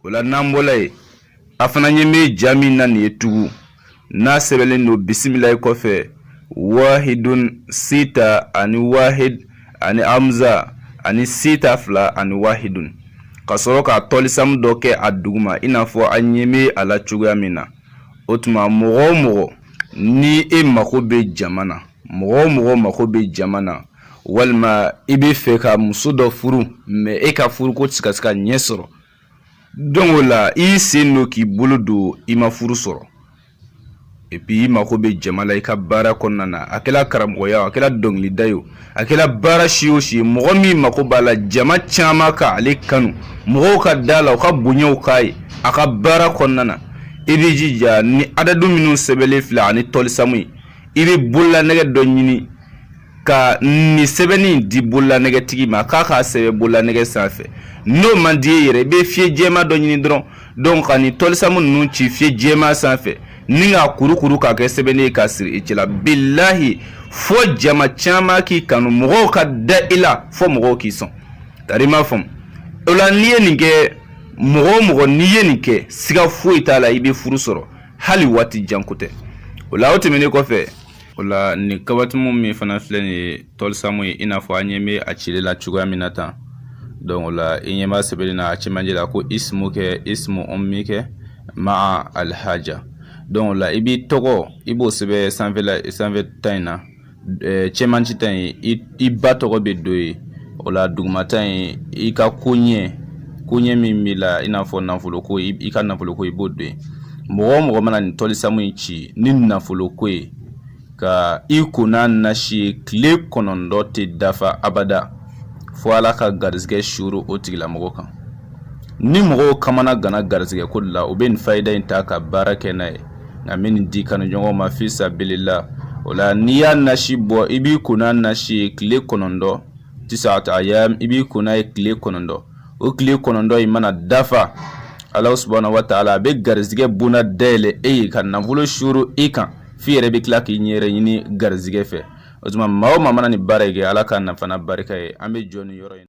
O la n'an bɔla yen, a fana ɲɛ bɛ ja min na nin ye tugun, n'a sɛbɛnlen don bisimilayi kɔfɛ wahidun sita ani wahid ani hamza ani sita fila ani wahidun, ka sɔrɔ ka tɔlisamu dɔ kɛ a duguma i n'a fɔ an ɲɛ bɛ a la cogoya min na. O tuma mɔgɔ o mɔgɔ ni e mako bɛ jama na, mɔgɔ o mɔgɔ mako bɛ jama na, walima i bɛ fɛ ka muso dɔ furu mais e ka furuko tɛ se ka se ka ɲɛ sɔrɔ, donc o la i sen don k'i bolo don i ma furu sɔrɔ, et puis i mako bɛ jama la i ka baara kɔnɔna na, a kɛra karamɔgɔya o, a kɛra dɔnkilida ye o, a kɛra baara si o si ye, mɔgɔ min mako b'a la jama caman ka ale kanu, mɔgɔw ka da la, u ka bonyaw k'a ye a ka baara kɔnɔna na, i b'i jija ni adadu minnu sɛbɛnlen filɛ ani tɔlisamu ye, i bɛ bololanɛgɛ dɔ ɲini ka nin sɛbɛnni di bololanɛgɛtigi ma k'a k'a sɛbɛn bololanɛgɛ sanfɛ. N'o man di e yɛrɛ, i bɛ fiyɛ jɛman dɔ ɲini dɔrɔn, donc ka nin tɔlisamu ninnu ci fiyɛ jɛman sanfɛ ni k'a kurukuru k'a kɛ sɛbɛnni ye k'a siri i cɛla. Bilahi, fo jama caman k'i kanu, mɔgɔw ka da i la, fo mɔgɔw k'i sɔn. Tari m'a faamu. O la n'i ye nin kɛ, mɔgɔ o mɔgɔ n'i ye nin kɛ, siga foyi t'a la i bɛ furu sɔrɔ, hali waati jan ko tɛ. O la o tɛmɛnen kɔfɛ, o la nin kabatimu min fana filɛ nin ye tɔlisamu ye, i n'a fɔ an ɲɛ bɛ a cili la cogoya min na tan. Donc o la i ɲɛ b'a sɛbɛnni na a cɛmancɛ la ko ismu kɛ ismu ummi kɛ maa alhaja. Donc o la i b'i tɔgɔ i b'o sɛbɛn sanfɛla, sanfɛ ta in na, cɛmancɛ ta in i ba tɔgɔ bɛ don yen. O la dugumata in i ka koɲɛ min b'i la, i n'a fɔ nafoloko, i ka nafoloko i b'o don yen. Mɔgɔ o mɔgɔ mana nin tɔlisamu in ci ni nafoloko ye, ka i ko n'a nasi ye, tile 9 tɛ dafa abada fo Ala ka garisɛgɛ suuru o tigilamɔgɔ kan. Ni mɔgɔw kamana gana garisɛgɛ ko de la, u bɛ nin fayida in ta ka baara kɛ n'a ye. Nka n bɛ nin di kanuɲɔgɔnw ma fi sabilila. O la n'i y'a nasi bɔ, i b'i ko n'a nasi ye tile 9, tisata ayam, i b'i ko n'a ye tile 9. O tile 9 in mana dafa, Ala subahana wa taala a bɛ garisɛgɛ bonda dayɛlɛ e ye ka nafolo suuru i kan, f'i yɛrɛ bɛ tila k'i ɲɛ ɲini garisɛgɛ fɛ. O tuma maa o maa mana nin baara in kɛ, Ala k'a nafa n'a barika ye. An bɛ jɔ nin yɔrɔ in.